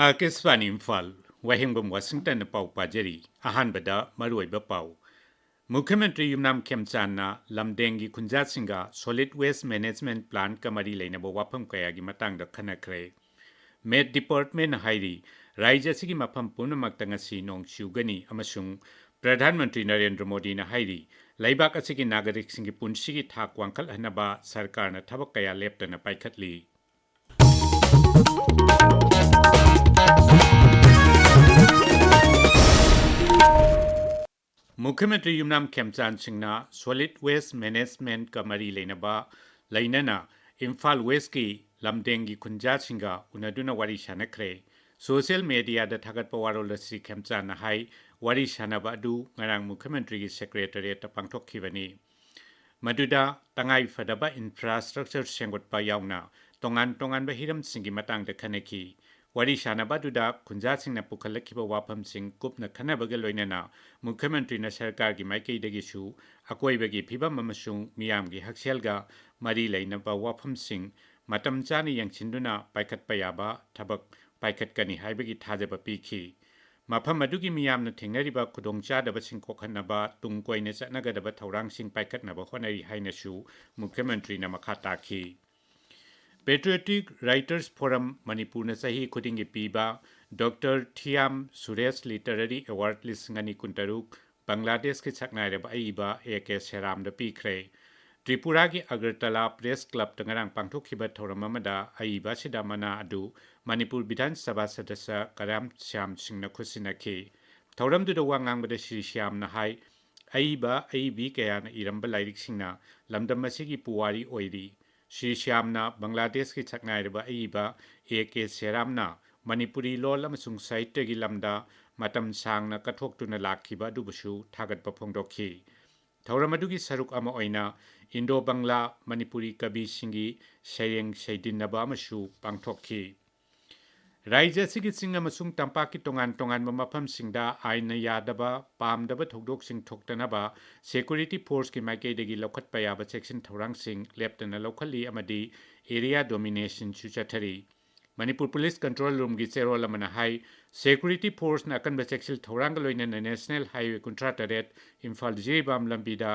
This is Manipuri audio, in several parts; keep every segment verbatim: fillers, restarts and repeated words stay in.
ꯑꯥꯀꯥꯁꯕꯥꯅꯤ ꯏꯝꯐꯥꯜ, ꯋꯥꯍꯦꯡꯕꯝ ꯋꯥꯁꯤꯡꯇꯟꯅ ꯄꯥꯎ ꯄꯥꯖꯔꯤ꯫ ꯑꯍꯥꯟꯕꯗ ꯃꯔꯨꯑꯣꯏꯕ ꯄꯥꯎ꯫ ꯃꯨꯈ꯭ꯌ ꯃꯟꯇ꯭ꯔꯤ ꯌꯨꯝꯅꯥꯝ ꯈꯦꯝꯆꯥꯟꯅ ꯂꯝꯗꯦꯡꯒꯤ ꯈꯨꯟꯖꯥꯁꯤꯡꯒ solid waste management plantꯀ ꯃꯔꯤ ꯂꯩꯅꯕ ꯋꯥꯐꯝ ꯀꯌꯥꯒꯤ ꯃꯇꯥꯡꯗ ꯈꯟꯅꯈ꯭ꯔꯦ꯫ Met Departmentꯅ ꯍꯥꯏꯔꯤ, ꯔꯥꯖ꯭ꯌ ꯑꯁꯤꯒꯤ ꯃꯐꯝ ꯄꯨꯝꯅꯃꯛꯇ ꯉꯁꯤ ꯅꯣꯡ ꯆꯨꯒꯅꯤ ꯑꯃꯁꯨꯡ ꯄ꯭ꯔꯙꯥꯟ ꯃꯟꯇ꯭ꯔꯤ ꯅꯔꯦꯟꯗ꯭ꯔ ꯃꯣꯗꯤꯅ ꯍꯥꯏꯔꯤ, ꯂꯩꯕꯥꯛ ꯑꯁꯤꯒꯤ ꯅꯥꯒꯔꯤꯛꯁꯤꯡꯒꯤ ꯄꯨꯟꯁꯤꯒꯤ ꯊꯥꯛ ꯋꯥꯡꯈꯠꯍꯟꯅꯕ ꯁꯔꯀꯥꯔꯅ ꯊꯕꯛ ꯀꯌꯥ ꯂꯦꯞꯇꯅ ꯄꯥꯏꯈꯠꯂꯤ꯫ ꯃꯨꯈ꯭ꯌ ꯃꯟꯇ꯭ꯔꯤ ꯌꯨꯝꯅꯥꯝ ꯈꯦꯝꯆꯥꯟ ꯁꯤꯡꯅ solid waste managementꯀ ꯃꯔꯤ ꯂꯩꯅꯕ, ꯂꯩꯅꯅ ꯏꯝꯐꯥꯜ Westꯀꯤ ꯂꯝꯗꯦꯡꯒꯤ ꯈꯨꯟꯖꯥꯁꯤꯡꯒ ꯎꯅꯗꯨꯅ ꯋꯥꯔꯤ ꯁꯥꯅꯈ꯭ꯔꯦ꯫ Social mediaꯗ ꯊꯥꯒꯠꯄ ꯋꯥꯔꯣꯜ ꯑꯁꯤ ꯈꯦꯝꯆꯥꯟꯅ ꯍꯥꯏ, ꯋꯥꯔꯤ ꯁꯥꯅꯕ ꯑꯗꯨ ꯉꯔꯥꯡ ꯃꯨꯈ꯭ꯌ ꯃꯟꯇ꯭ꯔꯤꯒꯤ secretariatꯇ ꯄꯥꯡꯊꯣꯛꯈꯤꯕꯅꯤ꯫ ꯃꯗꯨꯗ ꯇꯉꯥꯏ ꯐꯗꯕ infrastructure ꯁꯦꯝꯒꯠꯄ ꯌꯥꯎꯅ ꯇꯣꯉꯥꯟ ꯇꯣꯉꯥꯟꯕ ꯍꯤꯔꯝꯁꯤꯡꯒꯤ ꯃꯇꯥꯡꯗ ꯈꯟꯅꯈꯤ꯫ ꯋꯥꯔꯤ ꯁꯥꯅꯕ ꯑꯗꯨꯗ ꯈꯨꯟꯖꯥꯁꯤꯡꯅ ꯄꯨꯈꯠꯂꯛꯈꯤꯕ ꯋꯥꯐꯝꯁꯤꯡ ꯀꯨꯞꯅ ꯈꯟꯅꯕꯒ ꯂꯣꯏꯅꯅ ꯃꯨꯈ꯭ꯌ ꯃꯟꯇ꯭ꯔꯤꯅ ꯁꯔꯀꯥꯔꯒꯤ ꯃꯥꯏꯀꯩꯗꯒꯤꯁꯨ ꯑꯀꯣꯏꯕꯒꯤ ꯐꯤꯕꯝ ꯑꯃꯁꯨꯡ ꯃꯤꯌꯥꯝꯒꯤ ꯍꯛꯁꯦꯜꯒ ꯃꯔꯤ ꯂꯩꯅꯕ ꯋꯥꯐꯝꯁꯤꯡ ꯃꯇꯝ ꯆꯥꯅ ꯌꯦꯡꯁꯤꯟꯗꯨꯅ ꯄꯥꯏꯈꯠꯄ ꯌꯥꯕ ꯊꯕꯛ ꯄꯥꯏꯈꯠꯀꯅꯤ ꯍꯥꯏꯕꯒꯤ ꯊꯥꯖꯕ ꯄꯤꯈꯤ꯫ ꯃꯐꯝ ꯑꯗꯨꯒꯤ ꯃꯤꯌꯥꯝꯅ ꯊꯦꯡꯅꯔꯤꯕ ꯈꯨꯗꯣꯡꯆꯥꯗꯕꯁꯤꯡ ꯀꯣꯛꯍꯟꯅꯕ ꯇꯨꯡ ꯀꯣꯏꯅ ꯆꯠꯅꯒꯗꯕ ꯊꯧꯔꯥꯡꯁꯤꯡ ꯄꯥꯏꯈꯠꯅꯕ ꯍꯣꯠꯅꯔꯤ ꯍꯥꯏꯅꯁꯨ ꯃꯨꯈ꯭ꯌ ꯃꯟꯇ꯭ꯔꯤꯅ ꯃꯈꯥ ꯇꯥꯈꯤ꯫ Patriotic Writers Forum ꯃꯅꯤꯄꯨꯔꯅ ꯆꯍꯤ ꯈꯨꯗꯤꯡꯒꯤ ꯄꯤꯕ ꯗꯣꯛꯇꯔ ꯊꯤꯌꯥꯝ ꯁꯨꯔꯦꯁ Literary Award ꯂꯤꯁꯤꯡ ꯑꯅꯤ ꯀꯨꯟꯇꯔꯨꯛ ꯕꯪꯒ꯭ꯂꯥꯗꯦꯁꯀꯤ ꯁꯛꯅꯥꯏꯔꯕ ꯑꯏꯕ ꯑꯦ ꯀꯦ ꯁꯦꯔꯥꯝꯗ ꯄꯤꯈ꯭ꯔꯦ꯫ ꯇ꯭ꯔꯤꯄꯨꯔꯥꯒꯤ ꯑꯒꯔꯇꯂꯥ ꯄ꯭ꯔꯦꯁ ꯀ꯭ꯂꯕꯇ ꯉꯔꯥꯡ ꯄꯥꯡꯊꯣꯛꯈꯤꯕ ꯊꯧꯔꯝ ꯑꯃꯗ ꯑꯏꯕ ꯑꯁꯤꯗ ꯃꯅꯥ ꯑꯗꯨ ꯃꯅꯤꯄꯨꯔ ꯕꯤꯙꯥꯟ ꯁꯚꯥ ꯁꯗꯁ꯭ꯌ ꯀꯔꯥꯝ ꯁ꯭ꯌꯥꯝ ꯁꯤꯡꯅ ꯈꯨꯠꯁꯤꯟꯅꯈꯤ꯫ ꯊꯧꯔꯝꯗꯨꯗ ꯋꯥ ꯉꯥꯡꯕꯗ ꯁ꯭ꯔꯤ ꯁ꯭ꯌꯥꯝꯅ ꯍꯥꯏ, ꯑꯏꯕ ꯑꯏꯕꯤ ꯀꯌꯥꯅ ꯏꯔꯝꯕ ꯂꯥꯏꯔꯤꯛꯁꯤꯡꯅ ꯂꯝꯗꯝ ꯑꯁꯤꯒꯤ ꯄꯨꯋꯥꯔꯤ ꯑꯣꯏꯔꯤ꯫ ꯁ꯭ꯔꯤ ꯁ꯭ꯌꯥꯝꯅ ꯕꯪꯒ꯭ꯂꯥꯗꯦꯁꯀꯤ ꯁꯛꯅꯥꯏꯔꯕ ꯑꯏꯕ ꯑꯦ ꯀꯦ ꯁꯦꯔꯥꯝꯅ ꯃꯅꯤꯄꯨꯔꯤ ꯂꯣꯜ ꯑꯃꯁꯨꯡ ꯁꯥꯍꯤꯇ꯭ꯌꯒꯤ ꯂꯝꯗ ꯃꯇꯝ ꯁꯥꯡꯅ ꯀꯠꯊꯣꯛꯇꯨꯅ ꯂꯥꯛꯈꯤꯕ ꯑꯗꯨꯕꯨꯁꯨ ꯊꯥꯒꯠꯄ ꯐꯣꯡꯗꯣꯛꯈꯤ꯫ ꯊꯧꯔꯝ ꯑꯗꯨꯒꯤ ꯁꯔꯨꯛ ꯑꯃ ꯑꯣꯏꯅ ꯏꯟꯗꯣ ꯕꯪꯒ꯭ꯂꯥ ꯃꯅꯤꯄꯨꯔꯤ ꯀꯕꯤꯁꯤꯡꯒꯤ ꯁꯩꯔꯦꯡ ꯁꯩꯗꯤꯟꯅꯕ ꯑꯃꯁꯨ ꯄꯥꯡꯊꯣꯛꯈꯤ꯫ ꯔꯥꯖ꯭ꯌ ꯑꯁꯤꯒꯤ ꯆꯤꯡ ꯑꯃꯁꯨꯡ ꯇꯝꯄꯥꯛꯀꯤ ꯇꯣꯉꯥꯟ ꯇꯣꯉꯥꯟꯕ ꯃꯐꯝꯁꯤꯡꯗ ꯑꯥꯏꯟꯅ ꯌꯥꯗꯕ, ꯄꯥꯝꯗꯕ ꯊꯧꯗꯣꯛꯁꯤꯡ ꯊꯣꯛꯇꯅꯕ security forceꯀꯤ ꯃꯥꯏꯀꯩꯗꯒꯤ ꯂꯧꯈꯠꯄ ꯌꯥꯕ ꯆꯦꯛꯁꯤꯟ ꯊꯧꯔꯥꯡꯁꯤꯡ ꯂꯦꯞꯇꯅ ꯂꯧꯈꯠꯂꯤ ꯑꯃꯗꯤ area dominationꯁꯨ ꯆꯠꯊꯔꯤ꯫ ꯃꯅꯤꯄꯨꯔ ꯄꯨꯂꯤꯁ ꯀꯟꯇ꯭ꯔꯣꯜ ꯔꯨꯝꯒꯤ ꯆꯦꯔꯣꯜ ꯑꯃꯅ ꯍꯥꯏ, ꯁꯦꯀ꯭ꯌꯨꯔꯤꯇꯤ ꯐꯣꯔꯁꯅ ꯑꯀꯟꯕ ꯆꯦꯛꯁꯤꯜ ꯊꯧꯔꯥꯡꯒ ꯂꯣꯏꯅꯅ ꯅꯦꯁꯅꯦꯜ ꯍꯥꯏꯋꯦ ꯀꯨꯟꯊ꯭ꯔꯥ ꯇꯔꯦꯠ ꯏꯝꯐꯥꯜ ꯖꯤꯔꯤꯕꯥꯝ ꯂꯝꯕꯤꯗ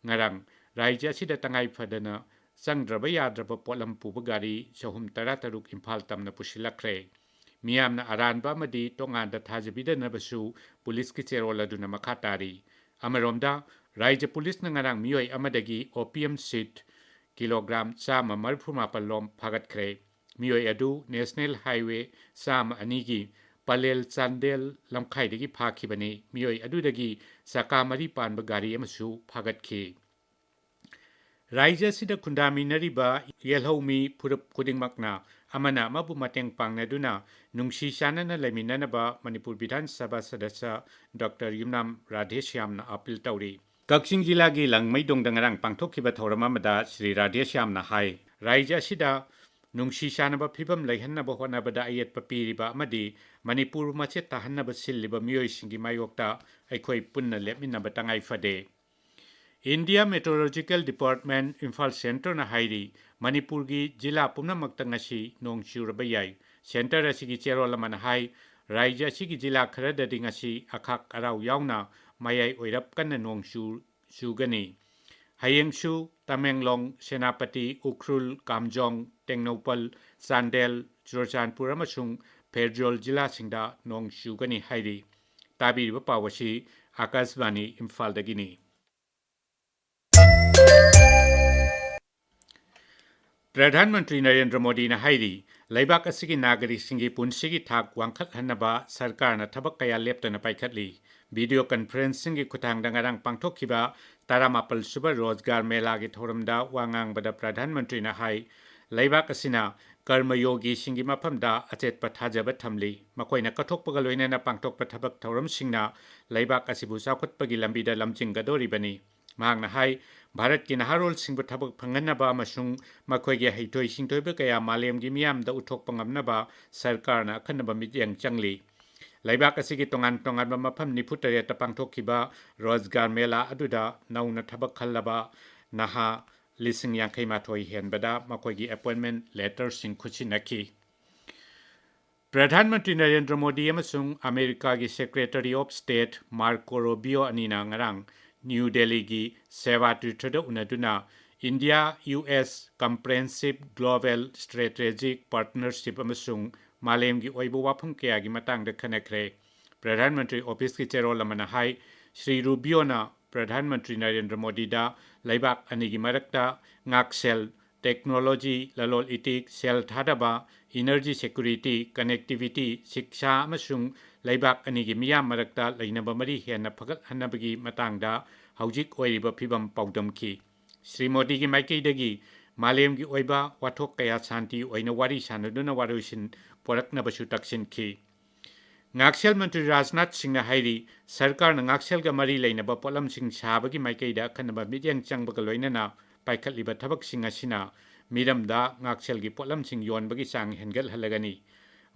ꯉꯔꯥꯡ ꯔꯥꯖ꯭ꯌ ꯑꯁꯤꯗ ꯇꯉꯥꯏ ꯐꯗꯅ ꯆꯪꯗ꯭ꯔꯕ ꯌꯥꯗ꯭ꯔꯕ ꯄꯣꯠꯂꯝ ꯄꯨꯕ ꯒꯥꯔꯤ ꯆꯍꯨꯝ ꯇꯔꯥꯇꯔꯨꯛ ꯏꯝꯐꯥꯜ ꯇꯝꯅ ꯄꯨꯁꯤꯜꯂꯛꯈ꯭ꯔꯦ꯫ ꯃꯤꯌꯥꯝꯅ ꯑꯔꯥꯟꯕ ꯑꯃꯗꯤ ꯇꯣꯉꯥꯟꯗ ꯊꯥꯖꯕꯤꯗꯅꯕꯁꯨ ꯄꯨꯂꯤꯁꯀꯤ ꯆꯦꯔꯣꯜ ꯑꯗꯨꯅ ꯃꯈꯥ ꯇꯥꯔꯤ꯫ ꯑꯃꯔꯣꯝꯗ, ꯔꯥꯖ꯭ꯌ ꯄꯨꯂꯤꯁꯅ ꯉꯔꯥꯡ ꯃꯤꯑꯣꯏ ꯑꯃꯗꯒꯤ ꯑꯣꯄꯤꯌꯝ ꯁꯤꯠ ꯀꯤꯂꯣꯒ꯭ꯔꯥꯝ ꯆꯥꯝꯃ ꯃꯔꯤꯐꯨ ꯃꯥꯄꯜ ꯂꯣꯝ ꯐꯥꯒꯠꯈ꯭ꯔꯦ꯫ ꯃꯤꯑꯣꯏ ꯑꯗꯨ ꯅꯦꯁꯅꯦꯜ ꯍꯥꯏꯋꯦ ꯆꯥꯝꯃ ꯑꯅꯤꯒꯤ ꯄꯂꯦꯜ ꯆꯥꯟꯗꯦꯜ ꯂꯝꯈꯥꯏꯗꯒꯤ ꯐꯥꯈꯤꯕꯅꯤ꯫ ꯃꯤꯑꯣꯏ ꯑꯗꯨꯗꯒꯤ ꯆꯀꯥ ꯃꯔꯤ ꯄꯥꯟꯕ ꯒꯥꯔꯤ ꯑꯃꯁꯨ ꯐꯥꯒꯠꯈꯤ꯫ ꯔꯥꯖ꯭ꯌ ꯑꯁꯤꯗ ꯈꯨꯟꯗꯥꯃꯤꯟꯅꯔꯤꯕ ꯌꯦꯜꯍꯧꯃꯤ ꯐꯨꯔꯨꯞ ꯈꯨꯗꯤꯡꯃꯛꯅ ꯑꯃꯅ ꯑꯃꯕꯨ ꯃꯇꯦꯡ ꯄꯥꯡꯅꯗꯨꯅ ꯅꯨꯡꯁꯤ ꯆꯥꯟꯅꯅ ꯂꯩꯃꯤꯟꯅꯅꯕ ꯃꯅꯤꯄꯨꯔ ꯕꯤꯙꯥꯟ ꯁꯚꯥ ꯁꯗꯁ꯭ꯌ ꯗꯣꯛꯇꯔ ꯌꯨꯝꯅꯥꯝ ꯔꯥꯙꯦꯁ꯭ꯌꯥꯝꯅ ꯑꯥꯄꯤꯜ ꯇꯧꯔꯤ꯫ ꯀꯛꯆꯤꯡ ꯖꯤꯂꯥꯒꯤ ꯂꯪꯃꯩꯗꯣꯡꯗ ꯉꯔꯥꯡ ꯄꯥꯡꯊꯣꯛꯈꯤꯕ ꯊꯧꯔꯝ ꯑꯃꯗ ꯁ꯭ꯔꯤ ꯔꯥꯙꯦꯁ꯭ꯌꯥꯝꯅ ꯍꯥꯏ, ꯔꯥꯖ꯭ꯌ ꯑꯁꯤꯗ ꯅꯨꯡꯁꯤ ꯆꯥꯟꯅꯕ ꯐꯤꯕꯝ ꯂꯩꯍꯟꯅꯕ ꯍꯣꯠꯅꯕꯗ ꯑꯌꯦꯠꯄ ꯄꯤꯔꯤꯕ ꯑꯃꯗꯤ ꯃꯅꯤꯄꯨꯔꯕꯨ ꯃꯆꯦꯠ ꯇꯥꯍꯟꯅꯕ ꯁꯤꯜꯂꯤꯕ ꯃꯤꯑꯣꯏꯁꯤꯡꯒꯤ ꯃꯥꯌꯣꯛꯇ ꯑꯩꯈꯣꯏ ꯄꯨꯟꯅ ꯂꯦꯞꯃꯤꯟꯅꯕ ꯇꯉꯥꯏ ꯐꯗꯦ꯫ India Meteorological Department ꯏꯝꯐꯥꯜ ꯁꯦꯟꯇꯔꯅ ꯍꯥꯏꯔꯤ, ꯃꯅꯤꯄꯨꯔꯒꯤ ꯖꯤꯂꯥ ꯄꯨꯝꯅꯃꯛꯇ ꯉꯁꯤ ꯅꯣꯡ ꯆꯨꯔꯕ ꯌꯥꯏ꯫ ꯁꯦꯟꯇꯔ ꯑꯁꯤꯒꯤ ꯆꯦꯔꯣꯜ ꯑꯃꯅ ꯍꯥꯏ, ꯔꯥꯖ꯭ꯌ ꯑꯁꯤꯒꯤ ꯖꯤꯂꯥ ꯈꯔꯗꯗꯤ ꯉꯁꯤ ꯑꯈꯥꯛ ꯑꯔꯥꯎ ꯌꯥꯎꯅ ꯃꯌꯥꯏ ꯑꯣꯏꯔꯞ ꯀꯟꯅ ꯅꯣꯡ ꯆꯨ-, ꯆꯨꯒꯅꯤ꯫ ꯍꯌꯦꯡꯁꯨ ꯇꯃꯦꯡꯂꯣꯡ, ꯁꯦꯅꯥꯄꯇꯤ, ꯎꯈ꯭ꯔꯨꯜ, ꯀꯥꯝꯖꯣꯡ, ꯇꯦꯡꯅꯧꯄꯜ, ꯆꯥꯟꯗꯦꯜ, ꯆꯨꯔꯆꯥꯟꯄꯨꯔ ꯑꯃꯁꯨꯡ ꯐꯦꯔꯖꯣꯜ ꯖꯤꯂꯥꯁꯤꯡꯗ ꯅꯣꯡ ꯆꯨꯒꯅꯤ ꯍꯥꯏꯔꯤ꯫ ꯇꯥꯕꯤꯔꯤꯕ ꯄꯥꯎ ꯑꯁꯤ ꯑꯥꯀꯥꯁꯕꯥꯅꯤ ꯏꯝꯐꯥꯜꯗꯒꯤꯅꯤ꯫ ꯄ꯭ꯔꯙꯥꯟ ꯃꯟꯇ꯭ꯔꯤ ꯅꯔꯦꯟꯗ꯭ꯔ ꯃꯣꯗꯤꯅ ꯍꯥꯏꯔꯤ, ꯂꯩꯕꯥꯛ ꯑꯁꯤꯒꯤ ꯅꯥꯒꯔꯤꯛꯁꯤꯡꯒꯤ ꯄꯨꯟꯁꯤꯒꯤ ꯊꯥꯛ ꯋꯥꯡꯈꯠꯍꯟꯅꯕ ꯁꯔꯀꯥꯔꯅ ꯊꯕꯛ ꯀꯌꯥ ꯂꯦꯞꯇꯅ ꯄꯥꯏꯈꯠꯂꯤ꯫ ꯚꯤꯗꯤꯑꯣ ꯀꯟꯐꯔꯦꯟꯁꯤꯡꯒꯤ ꯈꯨꯠꯊꯥꯡꯗ ꯉꯔꯥꯡ ꯄꯥꯡꯊꯣꯛꯈꯤꯕ ꯇꯔꯥꯃꯥꯄꯜ ꯁꯨꯕ ꯔꯣꯖꯒꯥꯔ ꯃꯦꯂꯥꯒꯤ ꯊꯧꯔꯝꯗ ꯋꯥ ꯉꯥꯡꯕꯗ ꯄ꯭ꯔꯙꯥꯟ ꯃꯟꯇ꯭ꯔꯤꯅ ꯍꯥꯏ, ꯂꯩꯕꯥꯛ ꯑꯁꯤꯅ ꯀꯔꯃꯌꯣꯒꯤꯁꯤꯡꯒꯤ ꯃꯐꯝꯗ ꯑꯆꯦꯠꯄ ꯊꯥꯖꯕ ꯊꯝꯂꯤ꯫ ꯃꯈꯣꯏꯅ ꯀꯠꯊꯣꯛꯄꯒ ꯂꯣꯏꯅꯅ ꯄꯥꯡꯊꯣꯛꯄ ꯊꯕꯛ ꯊꯧꯔꯝꯁꯤꯡꯅ ꯂꯩꯕꯥꯛ ꯑꯁꯤꯕꯨ ꯆꯥꯎꯈꯠꯄꯒꯤ ꯂꯝꯕꯤꯗ ꯂꯝꯖꯤꯡꯒꯗꯧꯔꯤꯕꯅꯤ꯫ ꯃꯍꯥꯛꯅ ꯍꯥꯏ, ꯚꯥꯔꯠꯀꯤ ꯅꯍꯥꯔꯣꯜꯁꯤꯡꯕꯨ ꯊꯕꯛ ꯐꯪꯍꯟꯅꯕ ꯑꯃꯁꯨꯡ ꯃꯈꯣꯏꯒꯤ ꯍꯩꯊꯣꯏ ꯁꯤꯡꯊꯣꯏꯕ ꯀꯌꯥ ꯃꯥꯂꯦꯝꯒꯤ ꯃꯤꯌꯥꯝꯗ ꯎꯠꯊꯣꯛꯄ ꯉꯝꯅꯕ ꯁꯔꯀꯥꯔꯅ ꯑꯈꯟꯅꯕ ꯃꯤꯠꯌꯦꯡ ꯆꯪꯂꯤ꯫ ꯂꯩꯕꯥꯛ ꯑꯁꯤꯒꯤ ꯇꯣꯉꯥꯟ ꯇꯣꯉꯥꯟꯕ ꯃꯐꯝ ꯅꯤꯐꯨ ꯇꯔꯦꯠꯇ ꯄꯥꯡꯊꯣꯛꯈꯤꯕ ꯔꯣꯖꯒꯥꯔ ꯃꯦꯂꯥ ꯑꯗꯨꯗ ꯅꯧꯅ ꯊꯕꯛ ꯈꯜꯂꯕ ꯅꯍꯥ ꯂꯤꯁꯤꯡ ꯌꯥꯡꯈꯩ ꯃꯥꯊꯣꯏ ꯍꯦꯟꯕꯗ ꯃꯈꯣꯏꯒꯤ ꯑꯦꯄꯣꯏꯟꯃꯦꯟꯠ ꯂꯦꯇꯔꯁꯤꯡ ꯈꯨꯠꯁꯤꯟꯅꯈꯤ꯫ ꯄ꯭ꯔꯙꯥꯟ ꯃꯟꯇ꯭ꯔꯤ ꯅꯔꯦꯟꯗ꯭ꯔ ꯃꯣꯗꯤ ꯑꯃꯁꯨꯡ ꯑꯃꯦꯔꯤꯀꯥꯒꯤ Secretary of State Marco Rubio ꯑꯅꯤꯅ ꯉꯔꯥꯡ ꯅ꯭ꯌꯨ ꯗꯦꯜꯂꯤꯒꯤ ꯁꯦꯕꯥ ꯇꯤꯔꯊꯗ ꯎꯅꯗꯨꯅ India U S Comprehensive Global Strategic Partnership ꯑꯃꯁꯨꯡ ꯃꯥꯂꯦꯝꯒꯤ ꯑꯣꯏꯕ ꯋꯥꯐꯝ ꯀꯌꯥꯒꯤ ꯃꯇꯥꯡꯗ ꯈꯟꯅꯈ꯭ꯔꯦ꯫ ꯄ꯭ꯔꯙꯥꯟ ꯃꯟꯇ꯭ꯔꯤ ꯑꯣꯐꯤꯁꯀꯤ ꯆꯦꯔꯣꯜ ꯑꯃꯅ ꯍꯥꯏ, ꯁ꯭ꯔꯤ ꯔꯨꯕꯤꯌꯣꯅ ꯄ꯭ꯔꯙꯥꯟ ꯃꯟꯇ꯭ꯔꯤ ꯅꯔꯦꯟꯗ꯭ꯔ ꯃꯣꯗꯤꯗ ꯂꯩꯕꯥꯛ ꯑꯅꯤꯒꯤ ꯃꯔꯛꯇ ꯉꯥꯛꯁꯦꯜ, technology, ꯂꯂꯣꯟ ꯏꯇꯤꯛ, ꯁꯦꯜ ꯊꯥꯗꯕ, energy security, connectivity, ꯁꯤꯛꯁꯥ ꯑꯃꯁꯨꯡ ꯂꯩꯕꯥꯛ ꯑꯅꯤꯒꯤ ꯃꯤꯌꯥꯝ ꯃꯔꯛꯇ ꯂꯩꯅꯕ ꯃꯔꯤ ꯍꯦꯟꯅ ꯐꯒꯠꯍꯟꯅꯕꯒꯤ ꯃꯇꯥꯡꯗ ꯍꯧꯖꯤꯛ ꯑꯣꯏꯔꯤꯕ ꯐꯤꯕꯝ ꯄꯥꯎꯗꯝꯈꯤ꯫ ꯁ꯭ꯔꯤ ꯃꯣꯗꯤꯒꯤ ꯃꯥꯏꯀꯩꯗꯒꯤ ꯃꯥꯂꯦꯝꯒꯤ ꯑꯣꯏꯕ ꯋꯥꯊꯣꯛ ꯀꯌꯥ ꯁꯥꯟꯇꯤ ꯑꯣꯏꯅ ꯋꯥꯔꯤ ꯁꯥꯅꯗꯨꯅ ꯋꯥꯔꯣꯏꯁꯤꯟ ꯄꯨꯔꯛꯅꯕꯁꯨ ꯇꯛꯁꯤꯟꯈꯤ꯫ ꯉꯥꯛꯁꯦꯜ ꯃꯟꯇ꯭ꯔꯤ ꯔꯥꯖꯅꯥꯊ ꯁꯤꯡꯅ ꯍꯥꯏꯔꯤ, ꯁꯔꯀꯥꯔꯅ ꯉꯥꯛꯁꯦꯜꯒ ꯃꯔꯤ ꯂꯩꯅꯕ ꯄꯣꯠꯂꯝꯁꯤꯡ ꯁꯥꯕꯒꯤ ꯃꯥꯏꯀꯩꯗ ꯑꯈꯟꯅꯕ ꯃꯤꯠꯌꯦꯡ ꯆꯪꯕꯒ ꯂꯣꯏꯅꯅ ꯄꯥꯏꯈꯠꯂꯤꯕ ꯊꯕꯛꯁꯤꯡ ꯑꯁꯤꯅ ꯃꯤꯔꯝꯗ ꯉꯥꯛꯁꯦꯜꯒꯤ ꯄꯣꯠꯂꯝꯁꯤꯡ ꯌꯣꯟꯕꯒꯤ ꯆꯥꯡ ꯍꯦꯟꯒꯠꯍꯜꯂꯒꯅꯤ꯫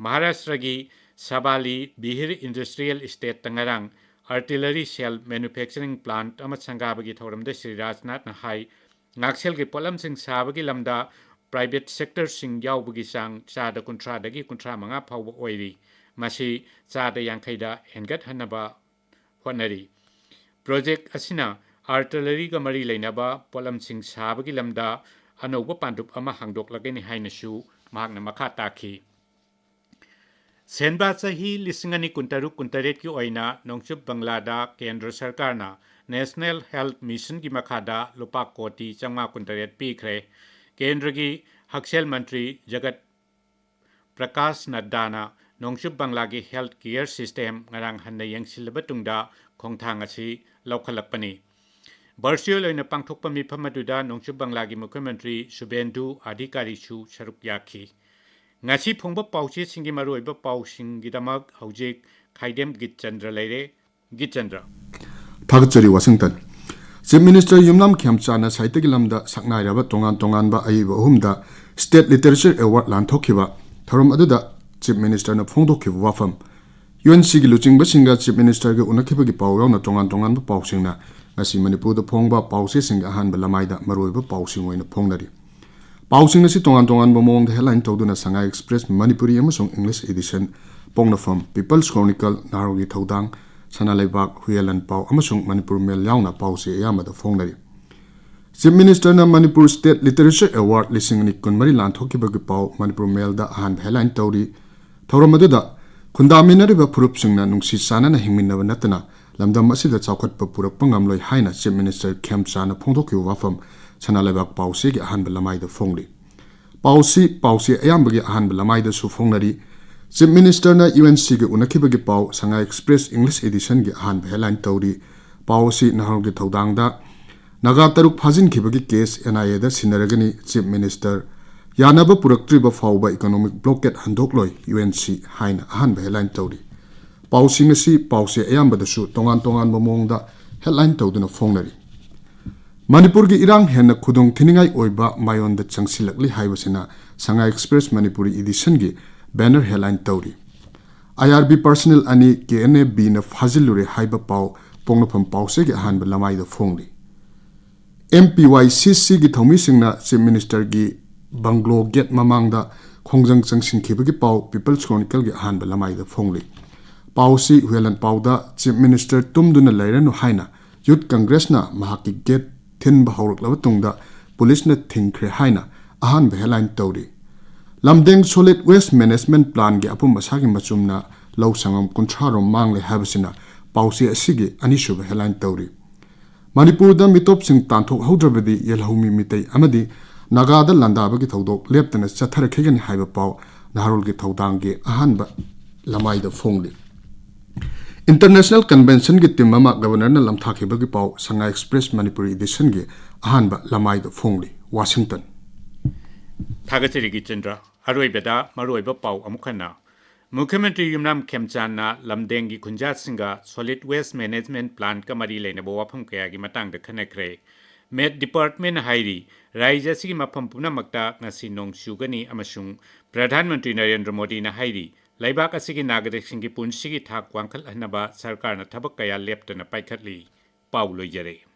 ꯃꯍꯥꯔꯥꯁꯇ꯭ꯔꯒꯤ ꯁꯕꯥꯂꯤ ꯕꯤꯍꯤꯔ Industrial Estateꯇ ꯉꯔꯥꯡ artillery shell manufacturing plant ꯑꯃ ꯁꯪꯒꯥꯕꯒꯤ ꯊꯧꯔꯝꯗ ꯁ꯭ꯔꯤ ꯔꯥꯖꯅꯥꯊꯅ ꯍꯥꯏ, ꯉꯥꯛꯁꯦꯜꯒꯤ ꯄꯣꯠꯂꯝꯁꯤꯡ ꯁꯥꯕꯒꯤ ꯂꯝꯗ private sectorꯁꯤꯡ ꯌꯥꯎꯕꯒꯤ ꯆꯥꯡ ꯆꯥꯗ ꯀꯨꯟꯊ꯭ꯔꯥꯗꯒꯤ ꯀꯨꯟꯊ꯭ꯔꯥ ꯃꯉꯥ ꯐꯥꯎꯕ ꯑꯣꯏꯔꯤ꯫ ꯃꯁꯤ ꯆꯥꯗ ꯌꯥꯡꯈꯩꯗ ꯍꯦꯟꯒꯠꯍꯟꯅꯕ ꯍꯣꯠꯅꯔꯤ꯫ Project ꯑꯁꯤꯅ artilleryꯒ ꯃꯔꯤ ꯂꯩꯅꯕ ꯄꯣꯠꯂꯝꯁꯤꯡ ꯁꯥꯕꯒꯤ ꯂꯝꯗ ꯑꯅꯧꯕ ꯄꯥꯟꯗꯨꯞ ꯑꯃ ꯍꯥꯡꯗꯣꯛꯂꯒꯅꯤ ꯍꯥꯏꯅꯁꯨ ꯃꯍꯥꯛꯅ ꯃꯈꯥ ꯇꯥꯈꯤ꯫ ꯁꯦꯟꯕꯥ ꯆꯍꯤ ꯂꯤꯁꯤꯡ ꯑꯅꯤ ꯀꯨꯟꯇꯔꯨꯛ ꯀꯨꯟꯇꯔꯦꯠꯀꯤ ꯑꯣꯏꯅ ꯅꯣꯡꯆꯨꯞ ꯕꯪꯂꯥꯗ ꯀꯦꯟꯗ꯭ꯔ ꯁꯔꯀꯥꯔꯅ National Health Missionꯒꯤ ꯃꯈꯥꯗ ꯂꯨꯄꯥ ꯀꯣꯇꯤ ꯆꯥꯝꯃꯉꯥ ꯀꯨꯟꯇꯔꯦꯠ ꯄꯤꯈ꯭ꯔꯦ꯫ ꯀꯦꯟꯗ꯭ꯔꯒꯤ ꯍꯛꯁꯦꯜ ꯃꯟꯇ꯭ꯔꯤ ꯖꯒꯠ ꯄ꯭ꯔꯀꯥꯁ ꯅꯗ꯭ꯗꯥꯅ ꯅꯣꯡꯆꯨꯞ ꯕꯪꯂꯥꯒꯤ health care system ꯉꯔꯥꯡ ꯍꯟꯅ ꯌꯦꯡꯁꯤꯜꯂꯕ ꯇꯨꯡꯗ ꯈꯣꯡꯊꯥꯡ ꯑꯁꯤ ꯂꯧꯈꯠꯂꯛꯄꯅꯤ꯫ Virtual ꯑꯣꯏꯅ ꯄꯥꯡꯊꯣꯛꯄ ꯃꯤꯐꯝ ꯑꯗꯨꯗ ꯅꯣꯡꯆꯨꯞ ꯕꯪꯂꯥꯒꯤ ꯃꯨꯈ꯭ꯌ ꯃꯟꯇ꯭ꯔꯤ ꯁꯨꯕꯦꯟꯗꯨ ꯑꯙꯤꯀꯥꯔꯤꯁꯨ ꯁꯔꯨꯛ ꯌꯥꯈꯤ꯫ ꯉꯁꯤ ꯐꯣꯡꯕ ꯄꯥꯎꯆꯦꯁꯤꯡꯒꯤ ꯃꯔꯨꯑꯣꯏꯕ ꯄꯥꯎꯁꯤꯡꯒꯤꯗꯃꯛ ꯍꯧꯖꯤꯛ ꯈꯥꯏꯗꯦꯝ ꯒꯤꯠꯆꯟꯗ꯭ꯔ ꯂꯩꯔꯦ꯫ ꯒꯤꯠꯆꯟꯗ꯭ꯔ꯫ ꯊꯥꯒꯠꯆꯔꯤ, ꯋꯥꯁꯤꯡꯇꯟ꯫ Chief Minister ꯌꯨꯝꯅꯥꯝ ꯈꯦꯝꯆꯥꯟꯅ ꯁꯥꯍꯤꯇ꯭ꯌꯒꯤ ꯂꯝꯗ ꯁꯛꯅꯥꯏꯔꯕ ꯇꯣꯉꯥꯟ ꯇꯣꯉꯥꯟꯕ ꯑꯏꯕ ꯑꯍꯨꯝꯗ State Literature Award ꯂꯥꯟꯊꯣꯛꯈꯤꯕ ꯊꯧꯔꯝ ꯑꯗꯨꯗ Chief Ministerꯅ ꯐꯣꯡꯗꯣꯛꯈꯤꯕ ꯋꯥꯐꯝ, UNCꯒꯤ ꯂꯨꯆꯤꯡꯕꯁꯤꯡꯒ Chief Ministerꯒ ꯎꯅꯈꯤꯕꯒꯤ ꯄꯥꯎ ꯌꯥꯎꯅ ꯇꯣꯉꯥꯟ ꯇꯣꯉꯥꯟꯕ ꯄꯥꯎꯁꯤꯡꯅ ꯉꯁꯤ ꯃꯅꯤꯄꯨꯔꯗ ꯐꯣꯡꯕ ꯄꯥꯎꯆꯦꯁꯤꯡꯒꯤ ꯑꯍꯥꯟꯕ ꯂꯃꯥꯏꯗ ꯃꯔꯨꯑꯣꯏꯕ ꯄꯥꯎꯁꯤꯡ ꯑꯣꯏꯅ ꯐꯣꯡꯅꯔꯤ꯫ ꯄꯥꯎꯁꯤꯡ ꯑꯁꯤ ꯇꯣꯉꯥꯟ ꯇꯣꯉꯥꯟꯕ ꯃꯑꯣꯡꯗ headline ꯇꯧꯗꯨꯅ Sangha Express ꯃꯅꯤꯄꯨꯔꯤ ꯑꯃꯁꯨꯡ English edition, ꯄꯣꯛꯅꯐꯝ, People's Chronicle, ꯅꯍꯥꯔꯣꯜꯒꯤ ꯊꯧꯗꯥꯡ, ꯁꯅꯥ ꯂꯩꯕꯥꯛ, ꯍꯨꯏꯌꯦꯟ ꯂꯥꯟꯄꯥꯎ ꯑꯃꯁꯨꯡ ꯃꯅꯤꯄꯨꯔ ꯃꯦꯜ ꯌꯥꯎꯅ ꯄꯥꯎꯆꯦ ꯑꯌꯥꯝꯕꯗ ꯐꯣꯡꯅꯔꯤ꯫ Chief Ministerꯅ Manipur State Literature Award ꯂꯤꯁꯤꯡ ꯑꯅꯤ ꯀꯨꯟꯃꯔꯤ ꯂꯥꯟꯊꯣꯛꯈꯤꯕꯒꯤ ꯄꯥꯎ ꯃꯅꯤꯄꯨꯔ ꯃꯦꯜꯗ ꯑꯍꯥꯟꯕ headline ꯇꯧꯔꯤ꯫ ꯊꯧꯔꯝ ꯑꯗꯨꯗ ꯈꯨꯟꯗꯥꯃꯤꯟꯅꯔꯤꯕ ꯐꯨꯔꯨꯞꯁꯤꯡꯅ ꯅꯨꯡꯁꯤ ꯆꯥꯟꯅꯅ ꯍꯤꯡꯃꯤꯟꯅꯕ ꯅꯠꯇꯅ ꯂꯝꯗꯝ ꯑꯁꯤꯗ ꯆꯥꯎꯈꯠꯄ ꯄꯨꯔꯛꯄ ꯉꯝꯂꯣꯏ ꯍꯥꯏꯅ Chief Minister ꯈꯦꯝꯆꯥꯅ ꯐꯣꯡꯗꯣꯛꯈꯤꯕ ꯋꯥꯐꯝ ꯁꯅꯥ ꯂꯩꯕꯥꯛ ꯄꯥꯎꯆꯦꯒꯤ ꯑꯍꯥꯟꯕ ꯂꯃꯥꯏꯗ ꯐꯣꯡꯂꯤ꯫ ꯄꯥꯎꯁꯤ ꯄꯥꯎꯆꯦ ꯑꯌꯥꯝꯕꯒꯤ ꯑꯍꯥꯟꯕ ꯂꯃꯥꯏꯗꯁꯨ ꯐꯣꯡꯅꯔꯤ꯫ Chief Ministerꯅ UNCꯒ ꯎꯅꯈꯤꯕꯒꯤ ꯄꯥꯎ Sangha Express English editionꯒꯤ ꯑꯍꯥꯟꯕ headline ꯇꯧꯔꯤ꯫ ꯄꯥꯎ ꯑꯁꯤ ꯅꯍꯥꯔꯣꯜꯒꯤ ꯊꯧꯗꯥꯡꯗ ꯅꯥꯒꯥ ꯇꯔꯨꯛ ꯐꯥꯖꯤꯟꯈꯤꯕꯒꯤ case NIAꯗ ꯁꯤꯟꯅꯔꯒꯅꯤ, Chief Minister ꯌꯥꯅꯕ ꯄꯨꯔꯛꯇ꯭ꯔꯤꯕ ꯐꯥꯎꯕ economic blockade ꯍꯟꯗꯣꯛꯂꯣꯏ UNC ꯍꯥꯏꯅ ꯑꯍꯥꯟꯕ headline ꯇꯧꯔꯤ꯫ ꯄꯥꯎꯁꯤꯡ ꯑꯁꯤ ꯄꯥꯎꯆꯦ ꯑꯌꯥꯝꯕꯗꯁꯨ ꯇꯣꯉꯥꯟ ꯇꯣꯉꯥꯟꯕ ꯃꯑꯣꯡꯗ headline ꯇꯧꯗꯨꯅ ꯐꯣꯡꯅꯔꯤ꯫ ꯃꯅꯤꯄꯨꯔꯒꯤ ꯏꯔꯥꯡ ꯍꯦꯟꯅ ꯈꯨꯗꯣꯡ ꯊꯤꯅꯤꯡꯉꯥꯏ ꯑꯣꯏꯕ ꯃꯥꯏꯑꯣꯟꯗ ꯆꯪꯁꯤꯜꯂꯛꯂꯤ ꯍꯥꯏꯕꯁꯤꯅ Sangha Express Manipuri editionꯒꯤ banner headline ꯇꯧꯔꯤ꯫ IRB personnel ꯑꯅꯤ KNABꯅ ꯐꯥꯖꯤꯜꯂꯨꯔꯦ ꯍꯥꯏꯕ ꯄꯥꯎ ꯄꯣꯛꯅꯐꯝ ꯄꯥꯎꯆꯦꯒꯤ ꯑꯍꯥꯟꯕ ꯂꯃꯥꯏꯗ ꯐꯣꯡꯂꯤ꯫ MPYCCꯒꯤ ꯊꯧꯃꯤꯁꯤꯡꯅ Chief Ministerꯒꯤ bungalow gate ꯃꯃꯥꯡꯗ ꯈꯣꯡꯖꯪ ꯆꯪꯁꯤꯟꯈꯤꯕꯒꯤ ꯄꯥꯎ People's Chronicleꯒꯤ ꯑꯍꯥꯟꯕ ꯂꯃꯥꯏꯗ ꯐꯣꯡꯂꯤ꯫ ꯄꯥꯎ ꯑꯁꯤ ꯍꯨꯏꯌꯦꯟ ꯂꯥꯟꯄꯥꯎꯗ Chief Minister ꯇꯨꯝꯗꯨꯅ ꯂꯩꯔꯅꯨ ꯍꯥꯏꯅ Youth Congressꯅ ꯃꯍꯥꯛꯀꯤ gate ꯊꯤꯟꯕ ꯍꯧꯔꯛꯂꯕ ꯇꯨꯡꯗ ꯄꯨꯂꯤꯁꯅ ꯊꯤꯡꯈ꯭ꯔꯦ ꯍꯥꯏꯅ ꯑꯍꯥꯟꯕ headline ꯇꯧꯔꯤ꯫ ꯂꯝꯗꯦꯡ solid waste management planꯒꯤ ꯑꯄꯨꯝ ꯑꯁꯥꯒꯤ ꯃꯆꯨꯝꯅ ꯂꯧ ꯁꯪꯉꯝ ꯀꯨꯟꯊ꯭ꯔꯥ ꯔꯣꯝ ꯃꯥꯡꯂꯦ ꯍꯥꯏꯕꯁꯤꯅ ꯄꯥꯎꯆꯦ ꯑꯁꯤꯒꯤ ꯑꯅꯤꯁꯨꯕ headline ꯇꯧꯔꯤ꯫ ꯃꯅꯤꯄꯨꯔꯗ ꯃꯤꯇꯣꯞꯁꯤꯡ ꯇꯥꯟꯊꯣꯛꯍꯧꯗ꯭ꯔꯕꯗꯤ ꯌꯦꯜꯍꯧꯃꯤ ꯃꯤꯇꯩ ꯑꯃꯗꯤ ꯅꯥꯒꯥꯗ ꯂꯥꯟꯗꯥꯕꯒꯤ ꯊꯧꯗꯣꯛ ꯂꯦꯞꯇꯅ ꯆꯠꯊꯔꯛꯈꯤꯒꯅꯤ ꯍꯥꯏꯕ ꯄꯥꯎ ꯅꯍꯥꯔꯣꯜꯒꯤ ꯊꯧꯗꯥꯡꯒꯤ ꯑꯍꯥꯟꯕ ꯂꯃꯥꯏꯗ ꯐꯣꯡꯂꯤ꯫ International Conventionꯒꯤ team ꯑꯃ Governorꯅ ꯂꯝꯊꯥꯈꯤꯕꯒꯤ ꯄꯥꯎ Sangha Express ꯃꯅꯤꯄꯨꯔꯤ editionꯒꯤ ꯑꯍꯥꯟꯕ ꯂꯃꯥꯏꯗ ꯐꯣꯡꯂꯤ꯫ ꯋꯥꯁꯤꯡꯇꯟ꯫ ꯊꯥꯒꯠꯆꯔꯤ ꯒꯤꯆꯦꯟꯗ꯭ꯔ꯫ ꯑꯔꯣꯏꯕꯗ ꯃꯔꯨꯑꯣꯏꯕ ꯄꯥꯎ ꯑꯃꯨꯛ ꯍꯟꯅ꯫ ꯃꯨꯈ꯭ꯌ ꯃꯟꯇ꯭ꯔꯤ ꯌꯨꯝꯅꯥꯝ ꯈꯦꯝꯆꯥꯟꯅ ꯂꯝꯗꯦꯡꯒꯤ ꯈꯨꯟꯖꯥꯁꯤꯡꯒ solid waste management plantꯀ ꯃꯔꯤ ꯂꯩꯅꯕ ꯋꯥꯐꯝ ꯀꯌꯥꯒꯤ ꯃꯇꯥꯡꯗ ꯈꯟꯅꯈ꯭ꯔꯦ꯫ Met departmentꯅ ꯍꯥꯏꯔꯤ, ꯔꯥꯖ꯭ꯌ ꯑꯁꯤꯒꯤ ꯃꯐꯝ ꯄꯨꯝꯅꯃꯛꯇ ꯉꯁꯤ ꯅꯣꯡ ꯆꯨꯒꯅꯤ ꯑꯃꯁꯨꯡ ꯄ꯭ꯔꯙꯥꯟ ꯃꯟꯇ꯭ꯔꯤ ꯅꯔꯦꯟꯗ꯭ꯔ ꯃꯣꯗꯤꯅ ꯍꯥꯏꯔꯤ, ꯂꯩꯕꯥꯛ ꯑꯁꯤꯒꯤ ꯅꯥꯒꯔꯤꯛꯁꯤꯡꯒꯤ ꯄꯨꯟꯁꯤꯒꯤ ꯊꯥꯛ ꯋꯥꯡꯈꯠꯍꯟꯅꯕ ꯁꯔꯀꯥꯔꯅ ꯊꯕꯛ ꯀꯌꯥ ꯂꯦꯞꯇꯅ ꯄꯥꯏꯈꯠꯂꯤ꯫ ꯄꯥꯎ ꯂꯣꯏꯖꯔꯦ꯫